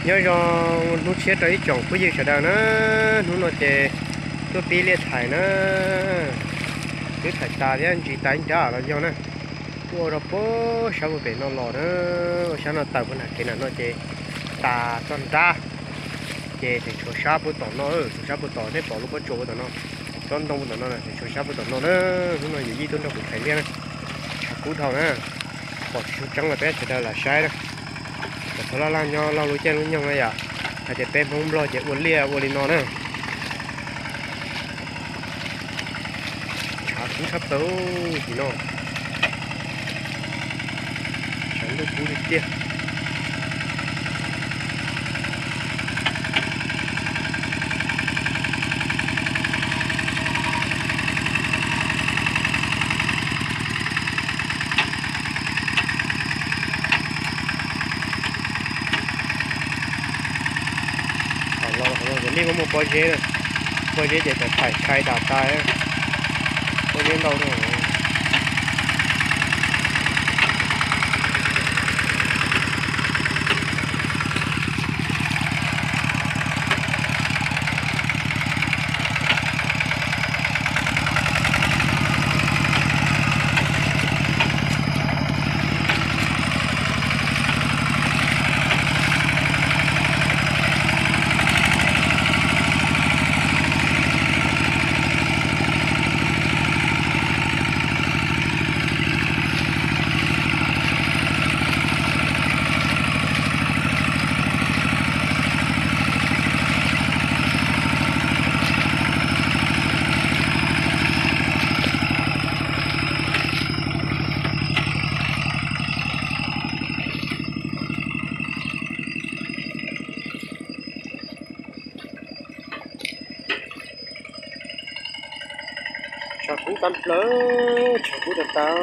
Nyob zoo hnub tshiab rau ib tsoom phooj ywg sawv daws na, hnub no ces tuaj pib liaj thaim na, twb thaim tas thiab ntsis tas ib nrab los yog na, tuaj ua rau puag sab puag pem no los na, ua sab no tawm puag nram kev nram no ces tas txog nrab, ces tseem tshuav sab puag tom no, tshuav sab puag tom nej pom lub pob tsuas puag tom no, tsob ntoo puag tom no, tseem tshuav sab puag tom no na, hnub no yawm yij tuaj nrog kuv thaim liaj na, tshav kub dhau na, pom tsis tshua tseeb los peb sawv daws lam saib na. Cov thab laj laj nyob loj lub caij lub nyoog na yom, hais tias peb Hmoob Nplog ces ua liaj ua li no na. Tshav kub tshaj plaws tim no, tshav ntuj kub tiag tiag. Los yog li muaj muaj pob zeb, pob zeb ces thaum thaim tshai tas tas, pob zeb ntau no. Tshav kub tag plaws, tshav kub tag tag.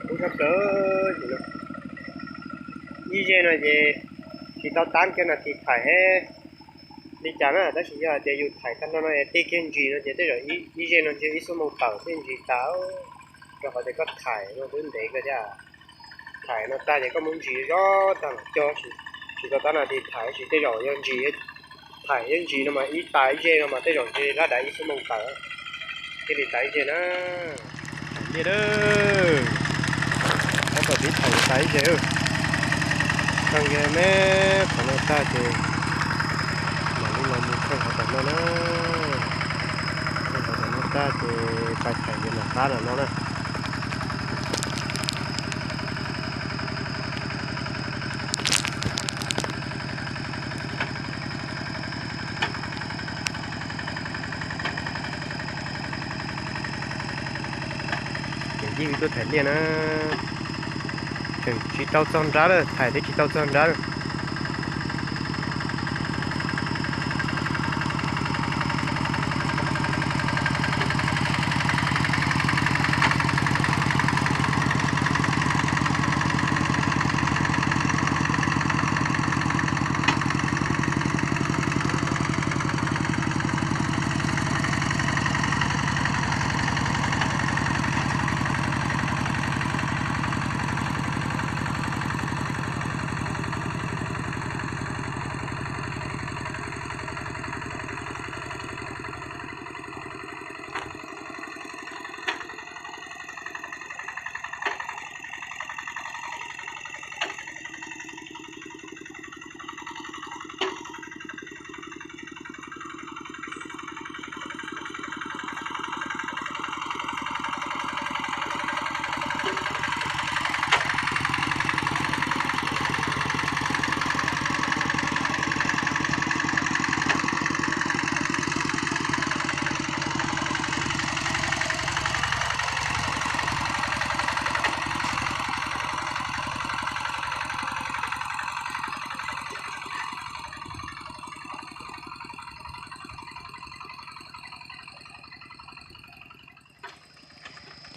Kub tshaj plaws tim no. Ib zej no ces tsis tau tab kiag nas this thaim li cas na, tab sis yog hais tias yus thaim tag nrho no es tig kiag ntsis no ces tej zaum ib zej no ntshe ib xuab moos tawm thiaj ntsis tas, rau qhov tias koj thaim no twb ntev kawg thiab. Thaim no tag ces koj muab ntsis zog tag los cog, tsis tau tab nas this thaim tab sis tej zaum yog ntsis, thaim thiab ntsis no mas ib tas ib zej no mas tej zaum ntshe lab dav ib xuab moos tawm thiaj li tas ib zej na. Liaj, tab tom pib thaim tas ib zej. Txog kiag me qhov no tag ces mam li los mus txog qhov tom no na. Txog qhov tom no tag ces pais thaim ces mam qab los no na. Ces yij tuaj thaim liaj na, tseem tsis tau txog nrab lawm, thaim twb tsis tau txog nrab lawm.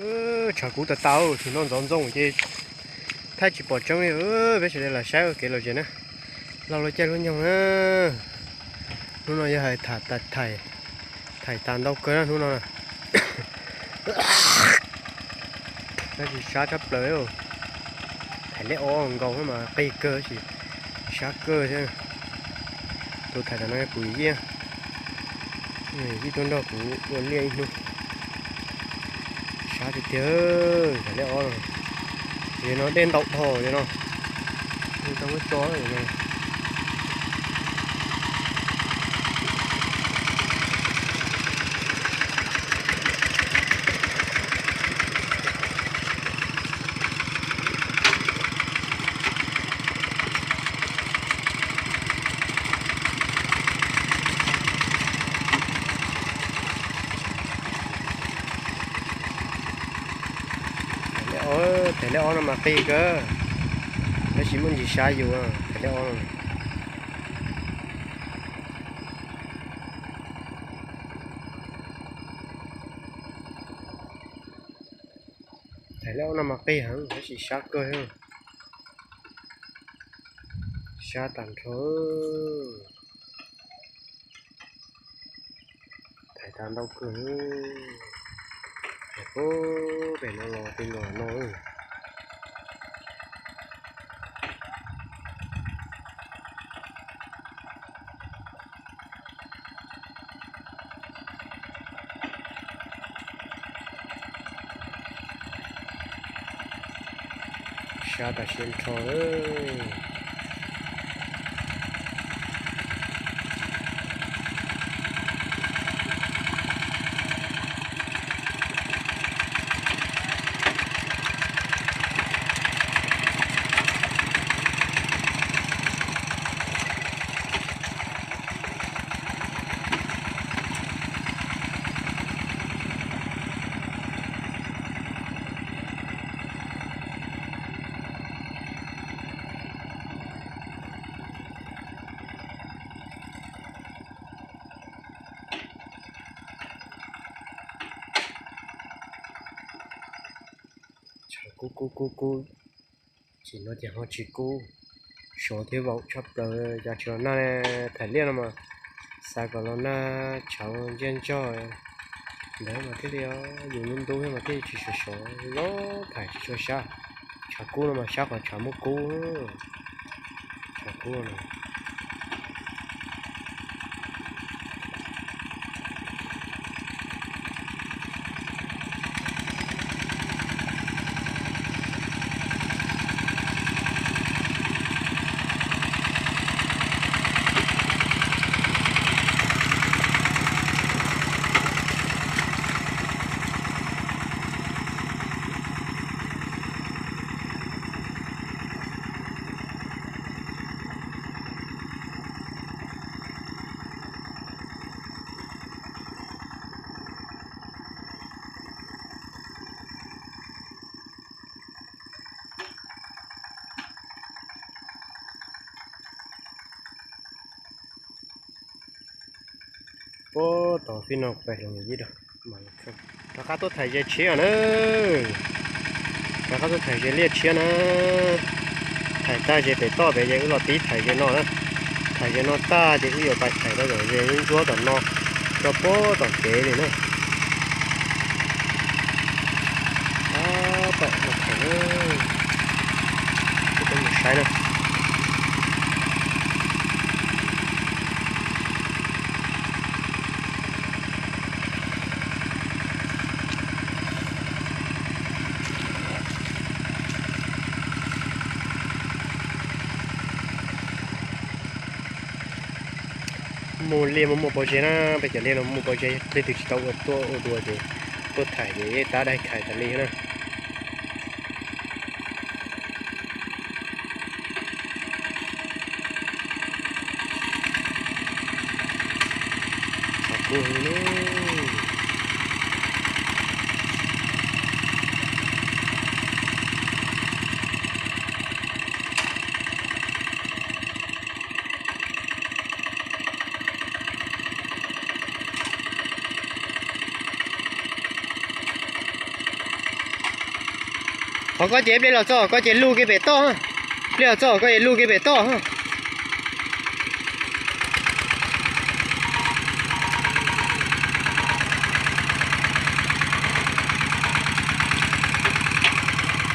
Tshav kub tas tas, tsis noj ntxov ntxoo ces thaij tsis pom tseeb li. Peb sawv daws los saib ua kev lom zem na, laug lub caij lub nyoog na. Hnub no yog hais tham, tham tas ntau kawg na hnub no na. Tab sis sab tshaj plaws, thaim liab ob nkaus mas qig kawg sis sab kawg thiab. Tus thaim tam no kuv yij, yij tuaj nrog kuv ua liaj ib hnub. Sab tiag tiag, thaim liab ob no. Yog no dej ntau dhau li no, tau muab tso. Thaim liab ob no mas qig kawg, tab sis muaj ntsis sab yus thaim liab ob no. Thaim liab ob no mas qig heev tab sis sab kawg, sab tag nrho. Thaim tas ntau kawg, pem no los pem no no. Sab tas siab nrho. Tshav kub kub kub kub, tsis no ces ho tsis kub, sov thiab vaum tshaj plaws. Cas tsis los nag, thaim liaj no mas xav kom los nag tshav ntsiag ntsog ntawd mas thiaj li, yus ntub ntub thiab mas thiaj tsis sov sov, los thaim tsis tshua sab. Tshav kub no mas sab qhov tshav muaj kub, tshav kub no. Puag tod fij no kuv pais hloov yij rov qab tuaj thaiv ze tshiab na. Rov qab tuaj thaiv ze liaj tshiab na. Thaiv tag ze pem toj pem ces wb los tib thaiv ze no na. Thaiv ze no tag ces wb yuav pais thaiv rau tom ze ntsuab tom no, rau puag tom kev li na. Tab tom mus thaiv na, peb mus saib na. Mus liaj muaj muaj pob zeb na, peb cov liaj no muaj pob zeb, leej twg tsis tau ua tuaj ua dua ces tuaj thaiv ces yeej tab daig thaiv tas li na. Tshav kub heev li. Qhov koj ces ib pliag los txog koj ces luj kiag pem toj. Ib pliag los txog koj ces luj kiag pem toj.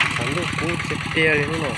Tshav ntuj kub tiag tiag li hnub no.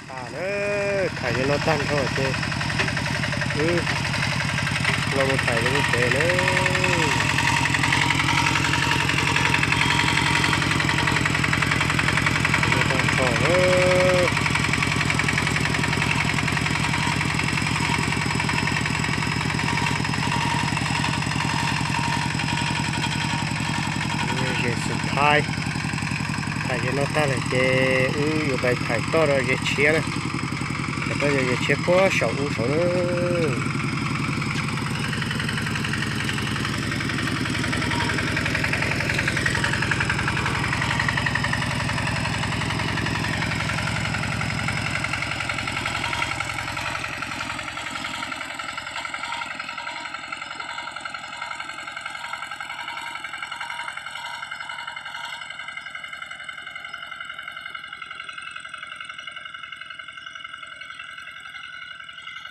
Tas na, thaiv li no tag nrho ces wb los mus thaiv lub tsev na. Tag nrho na. Ze xus thaib, thaiv ze no tag lawm ces wb yuav pais thaiv toj rau ze tshiab na. Thaiv toj ze tshiab puag saum ub saud na.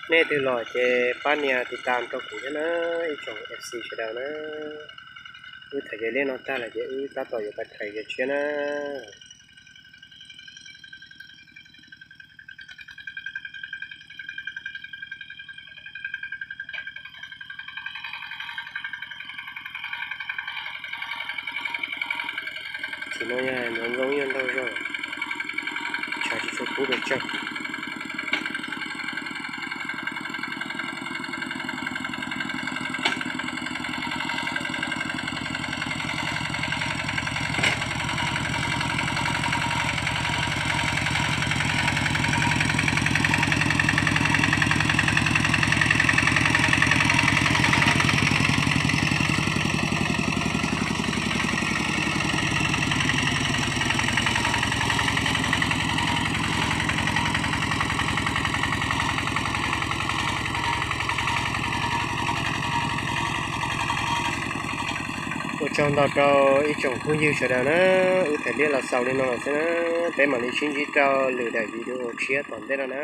Nej twg los ces pab nias tiv tam rau kuv thiab na, ib tsoom F C sawv daws na. Wb thaiv ze liaj no tag lawm ces wb tab tom yuav pais thaiv ze tshiab na. Tsis no yog ntov ntoo yog ntau zog, tshav tsis tshua kub pes tsawg. Ua tsaug ntau rau ib tsoom phooj ywg sawv daws na, wb thaiv liaj los xaus li no lawm xwb na, peb mam li sib ntsib rau lwm daim video tshiab tom ntej no na.